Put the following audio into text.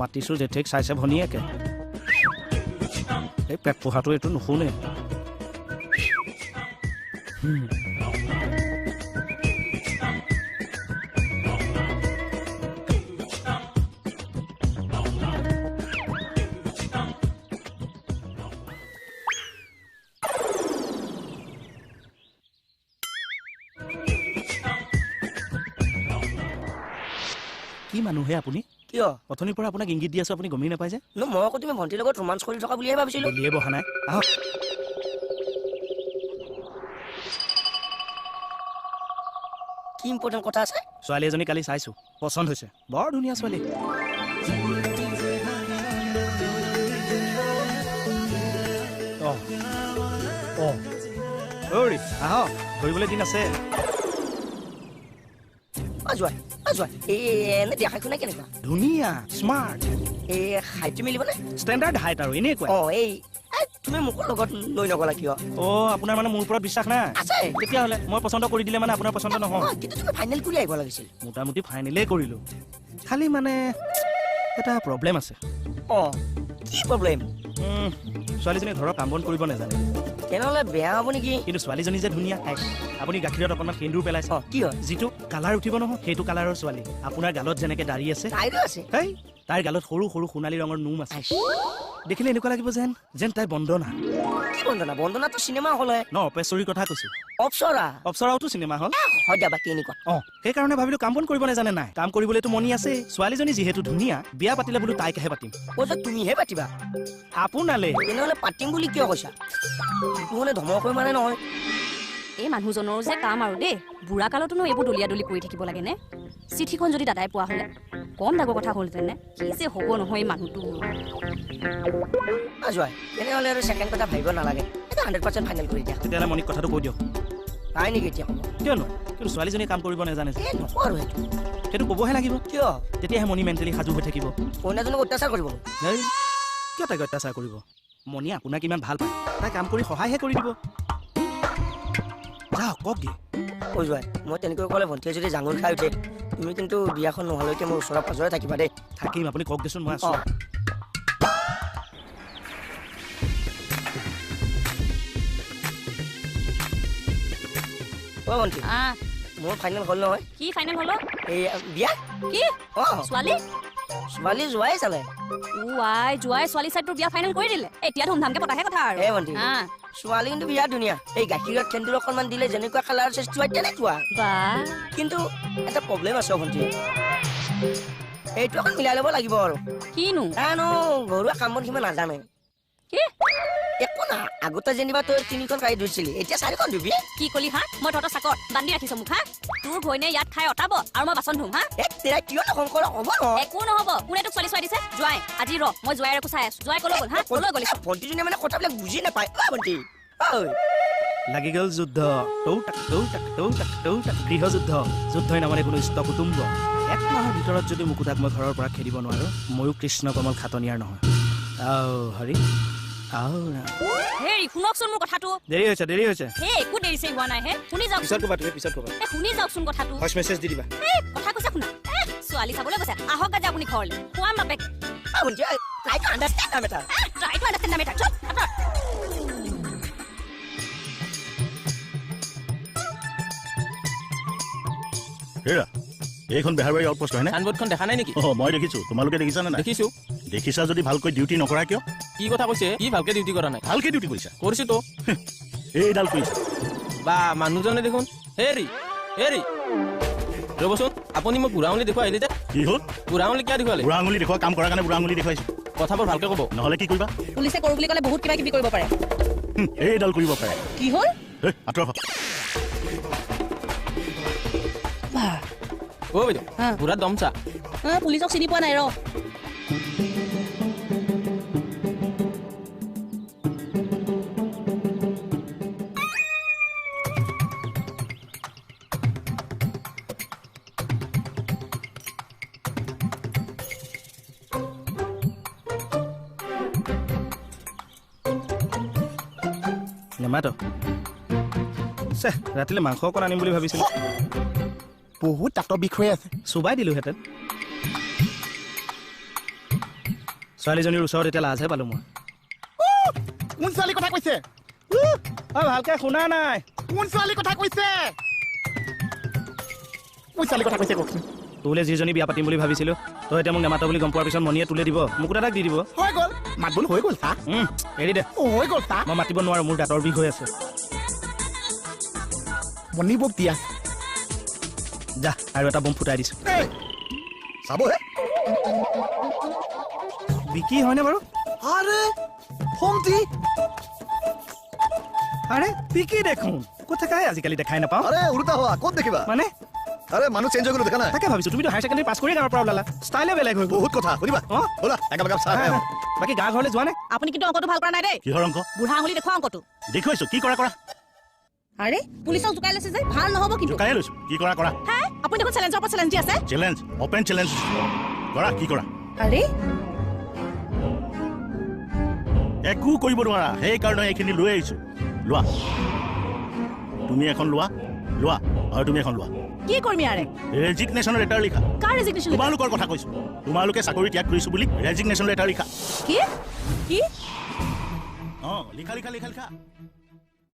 মাতিছোঁ জেঠেক চাইছে ভনীয়েকে। এই পেট পোহাটো এইটো নুশুনে। কি মানুহে আপুনি? কিয় অথনিৰ পৰা আপোনাক ইংগিত দি আছো, আপুনি গমেই নাপায় যে? মই আকৌ তুমি ভণ্টিৰ লগত ৰোমাঞ্চ কৰি থকা বুলিহে ভাবিছিলো। বুলিয়ে বহা নাই। আহক। কি ইম্পৰ্টেণ্ট কথা আছে? ছোৱালী এজনী কালি চাইছো, পচন্দ হৈছে, বৰ ধুনীয়া ছোৱালী। অঁ অঁ ঐ আহক, ধৰিবলৈ দিন আছে। যোৱা যোৱা। এই এনে দেখাই শুনাই কেনেকুৱা? ধুনীয়া, স্মাৰ্ট। এই হাইটটো মিলিবনে? ষ্টেণ্ডাৰ্ড হাইট আৰু এনেকুৱা। অঁ, এই তুমি মোৰ লগত লৈ নগ'লা কিয়? অঁ, আপোনাৰ মানে মোৰ ওপৰত বিশ্বাস নাই? আছে। তেতিয়াহ'লে মই পচন্দ কৰি দিলে মানে আপোনাৰ পচন্দ নহয়। কিন্তু তুমি ফাইনেল কৰি আহিব লাগিছিল। মোটামুটি ফাইনেলেই কৰিলোঁ, খালি মানে এটা প্ৰব্লেম আছে। অঁ, কি প্ৰব্লেম? ছোৱালীজনী ঘৰৰ কাম বন কৰিব নাজানে। তেনেহ'লে বেয়া হ'ব নেকি? কিন্তু ছোৱালীজনী যে ধুনীয়া। আপুনি গাখীৰত অকণমান সেন্দুৰ পেলাইছে, কি হয়? যিটো কালাৰ উঠিব নহয়, সেইটো কালাৰৰ ছোৱালী। আপোনাৰ গালত যেনেকে দাড়ি আছে, তাইৰো আছে। সেই তাইৰ গালত সৰু সৰু সোণালী ৰঙৰ নোম আছে। দেখিলে এনেকুৱা লাগিব যেন যেন তাই বন্দনা। কি বন্দনা? বন্দনাটো চিনেমা হল হয় ন? অপেশ্বৰীৰ কথা কৈছো। অপ্সৰা? অপ্সৰাওতো চিনেমা হল হয়। যাবা কেনেকুৱা? অঁ, সেইকাৰণে ভাবিলো কাম বন কৰিব নাজানে নাই, কাম কৰিবলৈতো মনি আছে। ছোৱালীজনী যিহেতু ধুনীয়া, বিয়া পাতিলে বোলো তাইকেহে পাতিম। তুমিহে পাতিবা? আপোনালে। তেনেহ'লে পাতিম বুলি কিয় কৈছা? মানে ধমক হৈ মানে নহয়। এই মানুহজনৰো যে কাম আৰু দেই, বুঢ়া কালতোনো এইবোৰ দলিয়া দলি কৰি থাকিব লাগেনে? চিঠিখন যদি দাদাই পোৱা হ'লে কম ডাঙৰ কথা হ'লহেঁতেন নে? কি যে হ'ব নহয় এই মানুহটো। যোৱা তেনেহ'লে আৰু ছেকেণ্ড কথা ভাবিব নালাগে, এইটো 100% ফাইনেল কৰি দিয়া। তেতিয়াহ'লে মনিক কথাটো কৈ দিয়ক। নাই নেকি এতিয়া ক'ব? কিয় নহয়? কিন্তু ছোৱালীজনীয়ে কাম কৰিব নাজানে। নকওঁ আৰু সেইটো। সেইটো ক'বহে লাগিব। কিয়? তেতিয়াহে মনি মেণ্টেলি সাজু হৈ থাকিব। কইনাজনক অত্যাচাৰ কৰিব? কিয় তাইক অত্যাচাৰ কৰিব? মনিয়ে আপোনাক ইমান ভাল পায়, তাই কাম কৰি সহায়হে কৰি দিব। যাওক কওক দিয়ে। ঐ যোৱাই, মই তেনেকৈ ক'লে ভণ্টিয়ে যদি জাঙুৰ খাই উঠে, তুমি কিন্তু বিয়াখন নোহোৱালৈকে মোৰ ওচৰে পাজৰে থাকিবা দেই। থাকিম, আপুনি কওক দেচোন, মই আছোঁ। অ ভণ্টি, মোৰ ফাইনেল হ'ল নহয়। কি ফাইনেল হ'ল? এই বিয়া। কি? অঁ, ছোৱালী? ছোৱালী যোৱাই চালে। আই যোৱাই ছোৱালী চাইডটোৰ বিয়া ফাইনেল কৰি দিলে। এতিয়া ধুমধামকে পতাহে কথা আৰু। এই ভণ্টি, ছোৱালী কিন্তু বিয়া ধুনীয়া। এই গাখীৰত সেন্দুৰ অকণমান দিলে যেনেকুৱা কালাৰ সৃষ্টি হয় তেনেকুৱা। কিন্তু এটা প্ৰব্লেম আছে ভণ্টি, এইটো অকণ মিলাই ল'ব লাগিব আৰু। কিনো? জানো ঘৰুৱা কাম বন সিমান নাজানে। কি? একো না, আগতে যেনিবা তই 3খন গাড়ী ধুইছিলি, এতিয়া 4খন ধুবি। কি কলি হা? মই তহঁতৰ চাকৰ বান্ধি ৰাখিছ মোক হা? তোৰ ঘৈণীয়ে ইয়াত খাই অটাব আৰু মই বাচন ধুম হা? কিয় নকওঁ হ'ব নহয়? একো নহ'ব। কোনে তোক ছোৱালী চোৱাই দিছে? জোৱাই আজি ৰ, মই জোৱাইৰকো চাই আছো। জোৱাই কলৈ গ'ল হা? কলৈ গ'ল? ভণ্টিজনীয়ে মানে কথাবিলাক বুজি নাপায়। অ ভণ্টি, লাগি গ'ল যুদ্ধ। টৌ টাক টৌ টাক টৌ টাক টৌ টাক, গৃহযুদ্ধ। যুদ্ধই নামানে কোনো ইষ্ট কুটুম্ব। এক মাহৰ ভিতৰত যদি মুকুতাক মই ঘৰৰ পৰা খেদিব নোৱাৰো, ময়ো কৃষ্ণ কমল খাটনিয়াৰ নহয়। আও হৰি আও। হেৰি শুনকচোন মোৰ কথাটো। দেৰি হৈছে, দেৰি হৈছে। হে একো দেৰি চেৰি হোৱা নাই হে, শুনি যাওক। পিছত ক'বা তুমি, পিছত ক'বা। এই শুনি যাওকচোন কথাটো। ভইচ মেছেজ দি দিবা। এই কথা কৈছা শুনা। ছোৱালী চাবলৈ গৈছে, আহক আজি আপুনি ঘৰলৈ। খুৱাম বাপেক। Try to understand the matter. Try to understand the matter. চুপ, আঁতৰ। হেৰা, এইখন বেহাৰবাৰী আউটপোষ্ট হয়নে? চাইনবোৰ্ডখন দেখা নাই নেকি? অঁ, মই দেখিছো। তোমালোকে দেখিছা নে নাই? দেখিছো। দেখিছা যদি ভালকৈ ডিউটি নকৰা কিয়? কি কথা কৈছে? কি ভালকে ডিউটি কৰা নাই? ভালকে ডিউটি কৰিছা? কৰিছো তো। এইডাল কৰিছা। বা মানুহজনে দেখোন। হেৰি হেৰি ৰ'বচোন, আপুনি মোক বুঢ়া আঙুলি দেখুৱাই আহিলে যে। কি হ'ল? বুঢ়া আঙুলি কিয় দেখুৱালে? বুঢ়া আঙুলি দেখুওৱা কাম কৰাৰ কাৰণে বুঢ়া আঙুলি দেখুৱাইছো। কথাবোৰ ভালকে ক'ব, নহ'লে কি কৰিবা? পুলিচে কৰো বুলি ক'লে বহুত কিবা কিবি কৰিব পাৰে। এইডাল কৰিব পাৰে। কি হ'ল? আঁতৰ। অ বাইদেউ, বুঢ়া দম চা। পুলিচক চিনি পোৱা নাই ৰ। নেমাত চে, ৰাতিলৈ মাংস অকণ আনিম বুলি ভাবিছিলোঁ। বহুত দাঁতৰ বিষ হৈ আছে, চোবাই দিলোহেঁতেন। ছোৱালীজনীৰ ওচৰত এতিয়া লাজহে পালো মই। কোন ছোৱালীৰ কথা কৈছে? অ ভালকে শুনা নাই। কোন ছোৱালীৰ কথা কৈছে? কোন ছোৱালীৰ কথা কৈছে কওকচোন? তোলে যিজনী বিয়া পাতিম বুলি ভাবিছিলো, তই এতিয়া মোক নেমাত বুলি গম পোৱাৰ পিছত মণিয়ে তোলে দিব, মোকো দাদাক দি দিব। হৈ গ'ল, মাত বোল হৈ গ'ল। চা এৰি দে। হৈ গ'ল চা। মই মাতিব নোৱাৰো, মোৰ দাঁতৰ বিষ হৈ আছে। মণি বক দিয়া যা, আৰু এটা বম ফুটাই দিছো। চাবহে বিকি হয়নে বাৰু? আৰে ফোনটি, আৰে বিকি দেখোন ক'ত থাকাই আজিকালি দেখাই নাপাওঁ। আৰে উল্টা হোৱা ক'ত দেখিবা মানে? আৰে মানুহ চেঞ্জ হৈ গ'ল, দেখা নাই? তাকে ভাবিছো, তুমিতো হায়াৰ ছেকেণ্ডেৰী পাছ কৰি গাঁৱৰ পৰা ওলালা, ষ্টাইলে বেলেগ হৈ গ'ল। বহুত কথা শুনিবা। ব'লা একাপ একাপ চাহ খাই আহোঁ। বাকী গাঁ ঘৰলৈ যোৱা নে? আপুনি কিন্তু অংকটো ভাল কৰা নাই দেই। কিহৰ অংক? বুঢ়া আঙুলি দেখুওৱা অংকটো। দেখুৱাইছো, কি কৰা কৰা। আৰে পুলিচক জোকাই লৈছে যে, ভাল নহ'ব কিন্তু। জোকাই লৈছো, কি কৰা কৰা। হে আপুনি দেখোন চেলেঞ্জৰ ওপৰত চেলেঞ্জ দি আছে। চেলেঞ্জ, অপেন চেলেঞ্জ কৰা, কি কৰা। আৰে একো কৰিব নোৱাৰা, সেইকাৰণে এইখিনি লৈ আহিছো। লোৱা, তুমি এখন লোৱা, লোৱা আৰু তুমি এখন লোৱা। কি কৰিম ইয়াৰে? ৰেজিগনেশ্যন লেটাৰ লিখা। কাৰ ৰেজিগনেশ্যন? তোমালোকৰ কথা কৈছো, তোমালোকে চাকৰি ত্যাগ কৰিছো বুলি ৰেজিগনেশ্যন লেটাৰ লিখা। কি কি? অ লিখা লিখা লিখা লিখা।